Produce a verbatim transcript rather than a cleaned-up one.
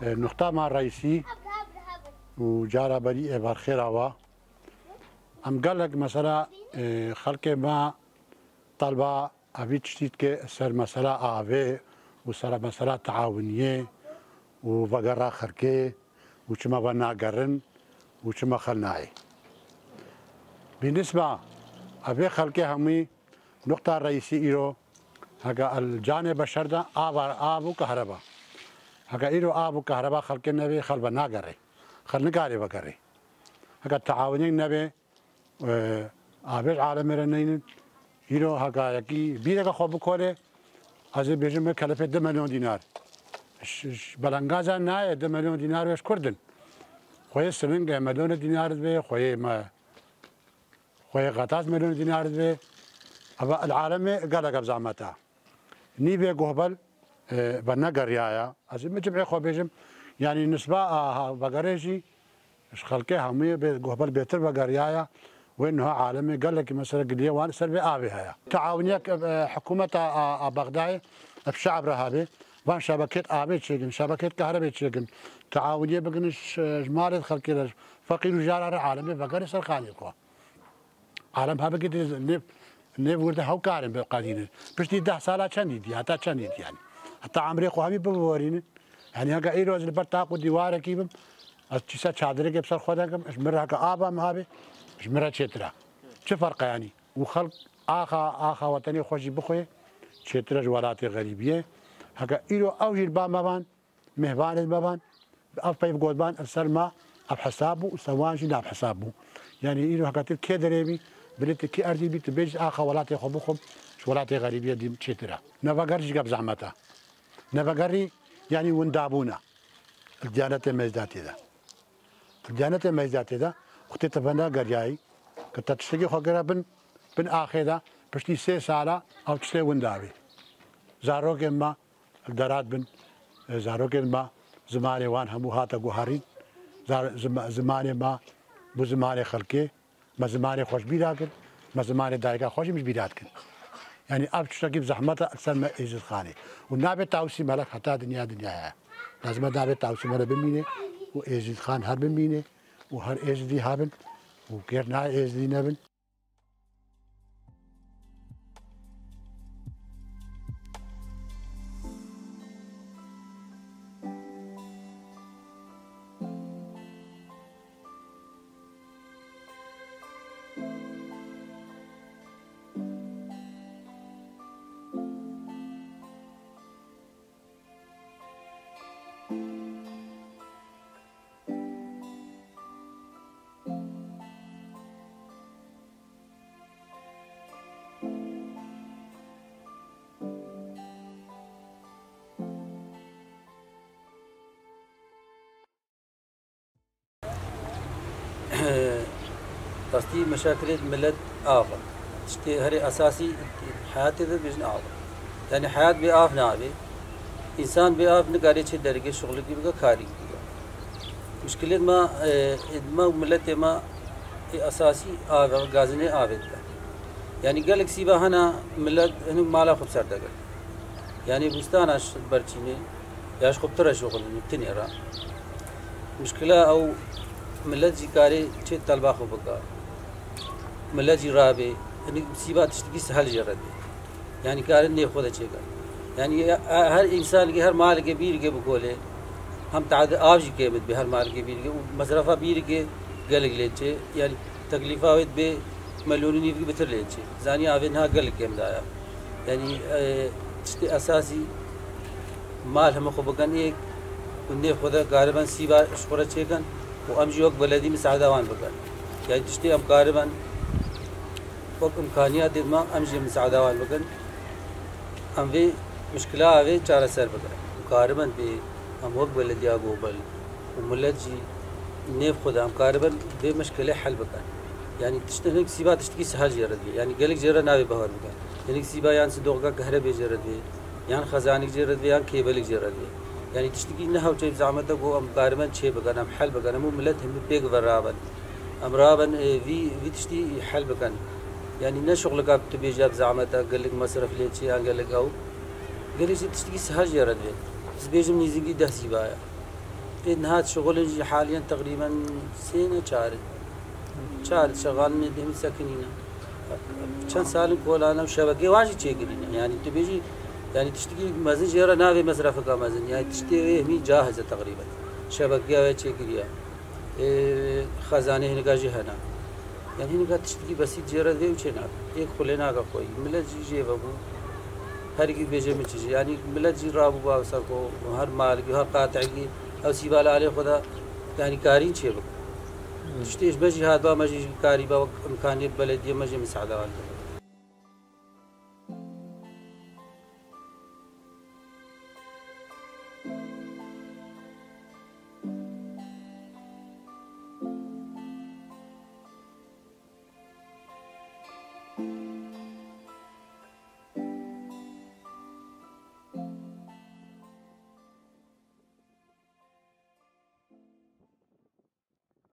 E, nuxta ma reîsî û cara berî ê berxêra wa. Em gelek mesela, e, xelkê me talba evî tiştî dike ser mesela avê û ser mesela teawiniyê û vegera xelkê û çima venagerin û çima xel nayê. Bînisba evê xelkê hemî nuqta reîsî îro heke el canê beşer de av, av û kahreba. Heke îro av û kahreba xelkê nebe, xel venagerê. Xel nikarê vegerê. Heke teawiniyek nebe, e, avê ji alemê re neynin. Îro heke yekî bîreke xwe bikole, ez ê bêjim me kelefê du milyon dînar. Ş-, ş-, belengaza nayê du milyon dînar wê ji kur din. Xweyê siling e, milyon dînar divê, xweyê me, xweyê xetas milyon dînar divê. Eva el alemê gelek ev zahmet e. Nîvê guhbel, e, venegeriyaye. Ez ê min cimê xwe bêjim, yanî nisba a, ha, vegerê jî ji xelkê hemûyê bê, guhbel bêtir vegeriyaye. Wê niha alemê gelekî mesela giliyê wan ser vê avê heye. Teawiniyek, e, hikûmeta a, a Bexdayê ev şe'b re hebe. Van şebekêt avê çêkin, şebekêt kahrebê çêkin. Teawiniyê bikin ji, ji malê xelkê re, feqîr û jara re alemê vegerê ser xaniyê xwe. Alem hebikî dê nêv, nêv wir de hewkarên biqedînin. Piştî deh sala çendî dî, heta çendî dî yanî. Heta emrê xwe hemî biborînin. Yanî heke îro ez li ber taq û dîwarekî bim, ez çîsa çadireke bi ser xwe de kim, ji min re heke ava min habe, ji min re çêtir e. Çi ferq e yanî? Û xelk axa, axa wetenê xwe jî bixwe, çêtir e ji welatê xerîbiyê. Heke îro ew jî li ba me van, mêvanê me ban, ev peyv got ban, ev ser me ev hesab bû, ser wan jî nav hesab bû. Yanî îro heke tu kê derê bî, bilê tu kê erdî bî, tu bêjî axa welatê xwe bixwim, ji welatê xerîbiyê dîm çêtir e. Neveger jî gep zehmet e. Nevegerî, yanî windabûn e. Li diyanetê mezdatê de. Li diyanetê mezdatê de, xwe tê te venageriyayî, ke te tiştekî xwe kire bin, bin axê de, piştî sê sala, ew tiştê winda bî. Zarokên me, li derat bin, e, zarokên me, zimanê wan hemû hate guherîn. Zar-, zima-, zimanê me bû zimanê xelkê. Me zimanê xwe ji bîra kir, me zimanê dayika xwe jî ji bîra dikin. Yanî ev tiştekî bi zehmet e li ser me Êzîdxanê. Û nabe Tawsî Melek heta dinya dinyaya. Lazim e nabe Tawsî Melek bimîne û Êzîdxan her bimîne û her Êzidî hebin û gêr nayê Êzidî nebin. Rastî meşakilê milet av e. Tiştê herê esasî heyatê de bêjin av e. Yanî heyat bê av nabe. Însan bê av nikare çi dergê şuxlikî bike, karî bike. Muşkilê me, e, ê me û miletê me ê esasî av e, gazinê avê dike. Yanî gelek sîba hene milet hinek mala xwe bi ser de girt. Yanî bûstana ji ber çînê ya ji xwe bi tire şixulînî, tinê re. Muşkila ew milet jî karê çê telba xwe bike. Milet jî rabê, hinek sîba tiştekî sehel jê re dê. Yanî karin nêv xwe de çêke. Yanî ya, her însanekê, her malekê bîrikê bikole, hem teadê av jî kêm dibe her malekê bîrikê û mesrefa bîrikê gelek lê çê. Yanî teklîfa wê dibe melûnî nîvî bitir lê çê. Zanî avê niha gelek kêm daya. Yanî, e, tiştê esasî mal heme xwe bikin êk û nêv xwe de kariben sîba ji xwe re çêkin û em jî wek beledî misaada wan bikin. Yanî tiştê em kariben wek îmkaniyatê me em jî misaada wan bikin. Em vê muşkila avê çareser bikin. Karibin bê em wek belediya Gobel û milet jî nêv xwe de em karibin vê muşkilê hel bikin. Yanî tiştin hinek sîba tiştekî sehel jê re dibe. Yanî gelek jê re navê bahar bikin. Hinek sîba yan sindoqka kehrebê jê re dibe, yan xezanek jê re dibe, yan kêbelik jê re dibe. Yanî tiştekî ne hewçeyî zehmet e ku em karibin çê bikin, em hel bikin. Em û milet hemî pêk ve rabin. Em rabin, e, vî, vî tiştî hel bikin. Yanî ne şuxlika tu bêjî ev zehmet e, gelek mesref lê çi yan gelek ew. Gelek jî tiştekî sehel jê re dibe. Ez bêjim nîzîkî deh sîba ye. Ê niha şixulên jî haliyen teqrîben sê ne çar in. Çar şexalin ê dehmî sekinîne. Çend salin kolane û şebekê wan jî çêkirîne. Yanî tu bêjî, yanî tiştekî mezin jê re navê mesrefeka mezin. Yanî tiştê wê hemî cahiz e teqrîben. Şebekeya wê çêkiriye. Ê, xezanê hinika jî hene. Yanî hinika tiştekî besît jê re vê û çê nake. Ê xulê nake xweyî. Milet jî jê ve bû. Her yekî bêje min çi jî. Yanî milet jî rabû ba ser xwe. Her malikî, her qatekî. Ew sîbala alê xwe de, yanî karîn çê bikin. Tiştê ji me jî hatba, me jî karîba wek imkaniyê belediye me jî misaade wan kir.